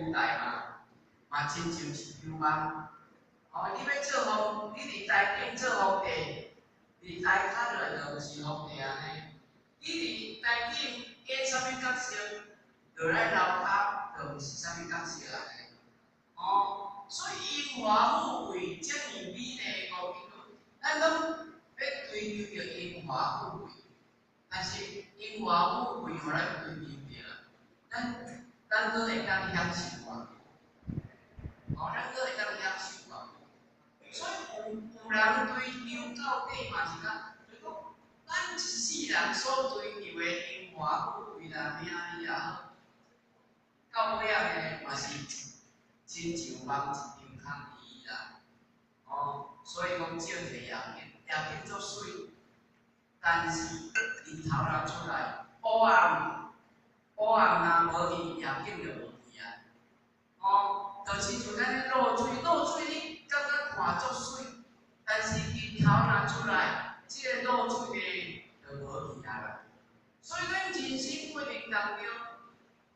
舞台嘛，嘛親像一場夢。哦，你欲做皇，你佇台頂做皇帝，佇台跤落就毋是皇帝按呢。你佇台頂演啥物角色，落來樓跤就毋是啥物角色按呢。哦，所以榮華富貴這爾美麗的光景，咱攏欲追求著榮華富貴，但是榮華富貴予咱追求著，咱閣會當享受偌久？哦，咱閣會當享受偌久？所以有人追求到底嘛是講，就是講咱一世人所追求的榮華富貴啦、名利也好，到尾仔呢嘛是親像夢一場空而已啦。哦，所以講照提夜景，夜景足媠，但是日頭若出來，烏暗，烏暗若無去，夜景就無去啊。哦，就親像咱咧露水，露水你感覺看足媠，但是日頭若出來，這個露水呢就無去啊啦。所以咱人生過程當中，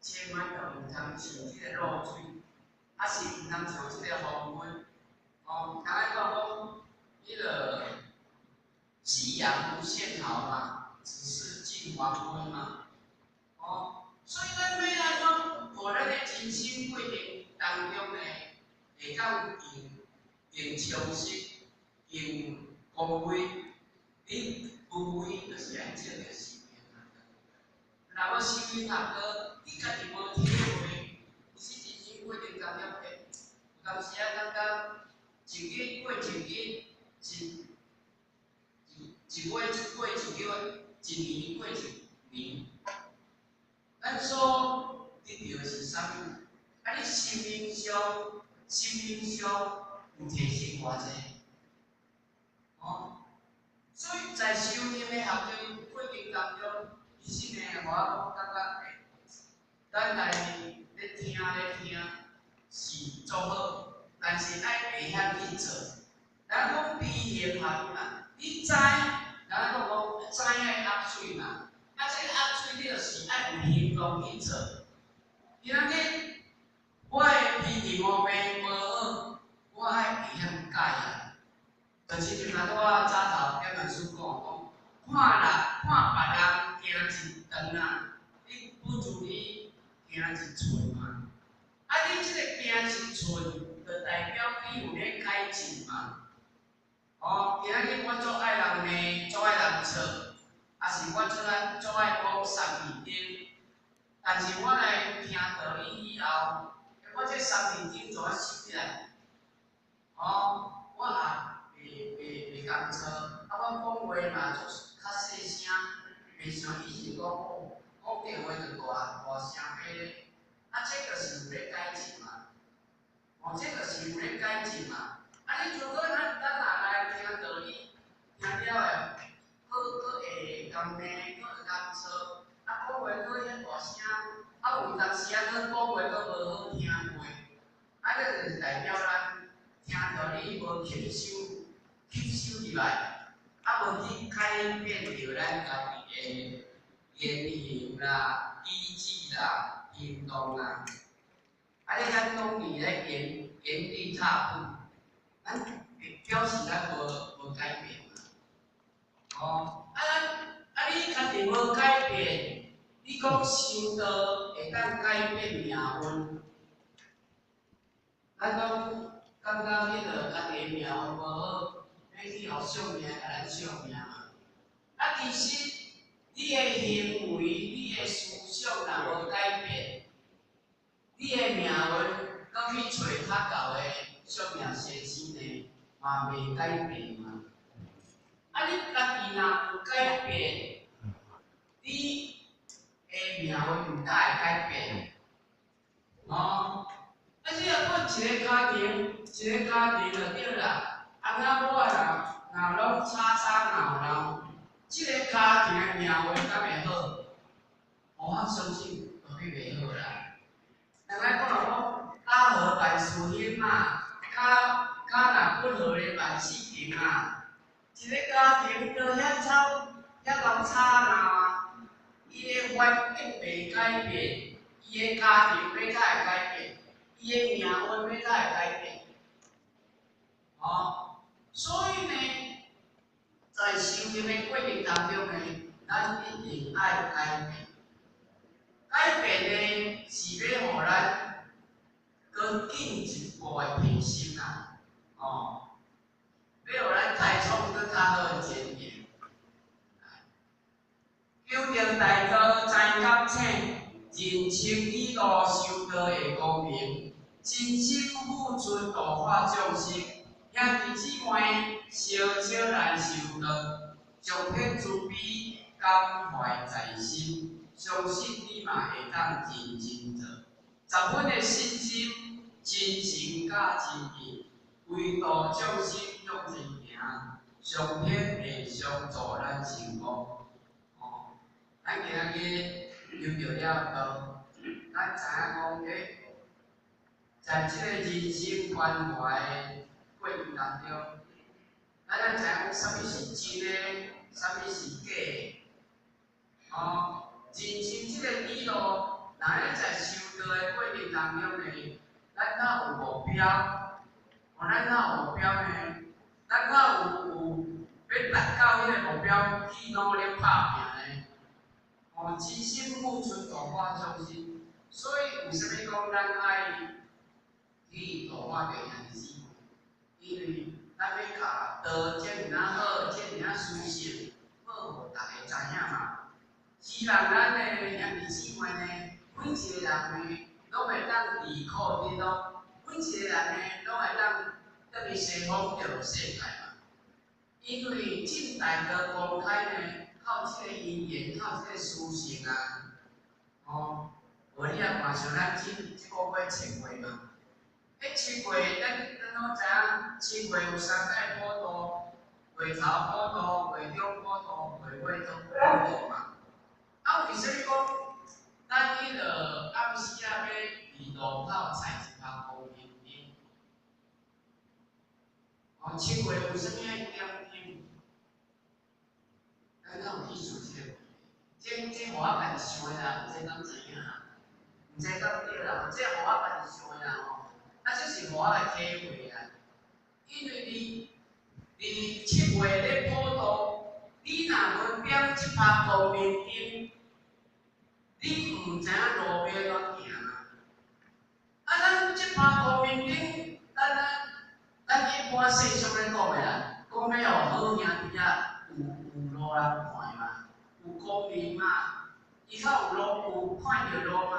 千萬就毋通像這個露水，抑是毋通像這個黃昏。哦，人咧講講，彼个夕陽無限好嘛，只是近黃昏嘛。哦，所以咱欲按怎，予咱的人生過程當中呢，會當更更充實、更光輝。你無非就是愛照著生命啊。若無生命學高，你家己無體會，其實人生過程當中，欸，有當時仔感覺一日過一日，一月過一月，一年過一年，咱所得著的是啥物？啊，你心靈上，心靈上有提升偌濟？哦，所以在修行的學習過程當中，其實呢，我講感覺，欸，咱來咧聽是足好，但是愛會曉去做。咱講知行合一嘛，你知，人講講知愛壓喙嘛，啊，這個壓喙你就是愛有行動去做。今仔日我的脾氣毛病無好，我愛會曉改啊。就親像頭拄仔早頭點老師講講，看人看別人行一長啊，你不如你行一寸嘛。啊，你這個行一寸，就代表你有咧改進嘛。哦，今仔日我足愛人罵，足愛人笑，抑是我足愛足愛講三字經，但是我來聽道理以後，我這三字經怎啊收起來？哦，我也袂袂共錯，啊，我講話嘛足較細聲，袂像以前講講電話就大大聲咧，啊，這就是有咧改進嘛。哦，這就是有咧改進嘛。啊，你如果咱若來聽道理，聽了會，閣閣會共罵，閣會共錯，啊，講話閣遐大聲，啊，有當時仔閣講話閣無好聽話，啊，這就是代表咱聽道理無吸收，吸收入來，啊，無去改變著咱家己的言行啦、舉止啦、行動啦。啊，你咱講佇咧原原地踏步，咱表示咱無無改變嘛。哦，啊咱啊你家己無改變，你講修道會當改變命運？咱攏感覺彼个家己的命運無好，欲去予宿命共咱相命嘛。啊，其實你的行為、你的思想若無改變，你的命運閣去揣較𠢕的宿命先生呢，嘛袂改變嘛。啊，你家己若有改變，你的命運毋才會改變。哦，啊，你若講一個家庭，一個家庭就對啦。翁仔某仔若若攏吵吵鬧鬧，這個家庭的命運敢會好？我相信絕對袂好啦。人來講若講家和萬事興嘛，家家若不和咧萬事停啊。一個家庭都遐吵，遐𠢕吵鬧啊，伊的環境袂改變，伊的家庭欲怎會改變？道會光明，真心付出度化眾生。兄弟姊妹，相少來修道，上天慈悲，感懷在心，相信你嘛會當認真做，十分的信心、真誠佮真意，為度眾生向前行，上天會相助咱成功。哦，咱今仔日修著了道，咱知影講，欸，在這个人生關懷過程當中，咱愛知影講啥物是真的，啥物是假的。哦，人生這个理路，若咧在修道的過程當中呢，咱若有目標，哦，咱若有目標呢，咱若有欲達到彼個目標去努力拍拚呢，哦，真心付出度化眾生，所以為啥物講咱愛去度化著兄弟姊妹？因為咱欲共道這爾仔好，這爾仔殊勝，好予逐家知影嘛。希望咱的兄弟姊妹呢，每一個人呢，攏會當離苦得樂，每一個人呢，攏會當轉去西方極樂世界嘛。因為證大道公開呢，靠這個因緣，靠這個殊勝啊，哦，無你也看像咱這個月七月嘛，彼七月咱攏知影，七月有三擺普渡，月頭普渡、月中普渡、月尾普渡嘛。啊，為啥物講咱彼落暗時仔欲佇路口採一捧光明燈？哦，七月為啥物愛點燈？咱敢有去想這個問題？這予我家己想的啦，毋知敢知影？毋知敢對啦？這予我家己想的啦吼，啊，這是予我來體會啦。因為佇七月咧普渡，你若無點這捧光明燈，你毋知影路欲按怎行嘛？啊，咱這捧光明燈，咱一般世俗咧講的啦，講欲予好兄弟仔有路人看嘛，有光明嘛，伊較有路有看著路嘛。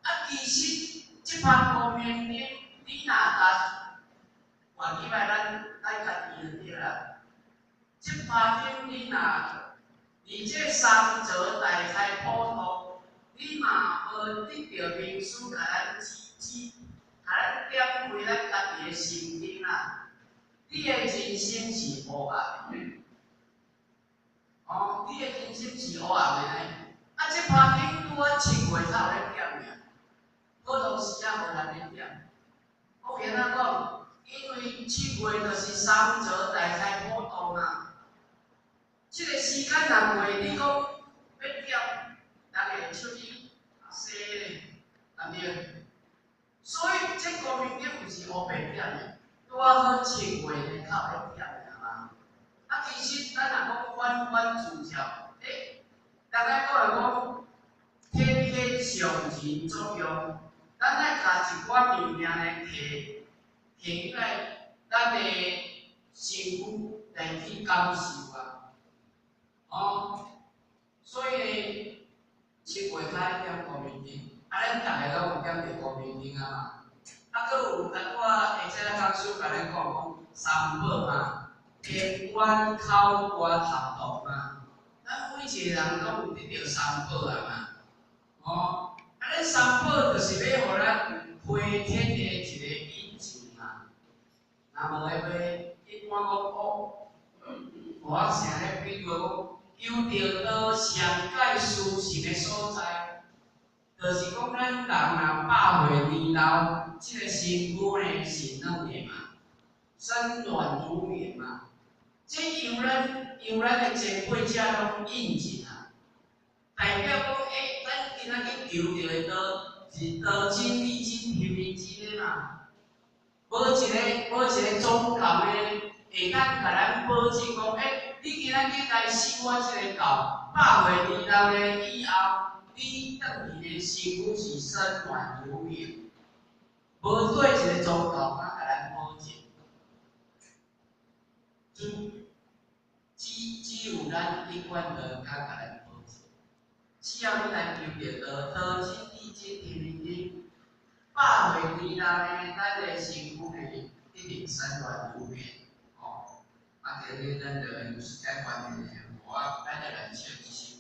啊，其實這捧光明燈，你若共換起來咱家己就對啦。這捧燈你若佇這三座大開普渡，你嘛無得著明師共咱指指，共咱點開咱家己的心燈啦。你的人生是烏暗的，哦，你的人生是烏暗的呢。啊，這捧燈拄仔七月才有咧點爾，普通時仔無人咧點。我按怎講？因為七月就是三座大開普渡嘛。這個時間若過，你講欲點，人會出去踅咧，對毋對？所以這光明燈毋是烏白點的，拄仔好七月呢較有咧點爾嘛。啊，其實咱若講反觀自照，欸，人愛講來講，天天上人作用，咱愛共一寡物件呢提提起來，咱的身軀來去感受啊。哦，所以呢，七月開點光明燈，啊，咱逐家攏有點著光明燈啊嘛。啊，閣有拄仔下早講師共咱講講三寶嘛，天觀口觀合道嘛。咱每一個人攏有得著三寶啊嘛。哦，啊，咱三寶就是欲予咱飛天的一個引擎嘛。若無的話，一般講哦，我成日比如講，求著道上蓋殊勝的所在，就是講咱人若百歲年老，這個身軀呢是軟的嘛，身軟如棉嘛。這由咱的前輩者攏印證啊，代表講，欸，咱今仔日求著的道是道真、理真、行真的嘛。無一個宗教呢，會當共咱保證講，欸，你今仔日來信我這個教，百歲年老呢以後，你轉去的身軀是身軟如棉，無對一個宗教敢共咱保證。只有咱一貫道較共咱保證。只要你來求著道，道真、理真、行真，為人呢，咱的身軀呢，一直散亂流變，吼。啊，這個咱就有時間關係呢，無啊，咱就來笑一首。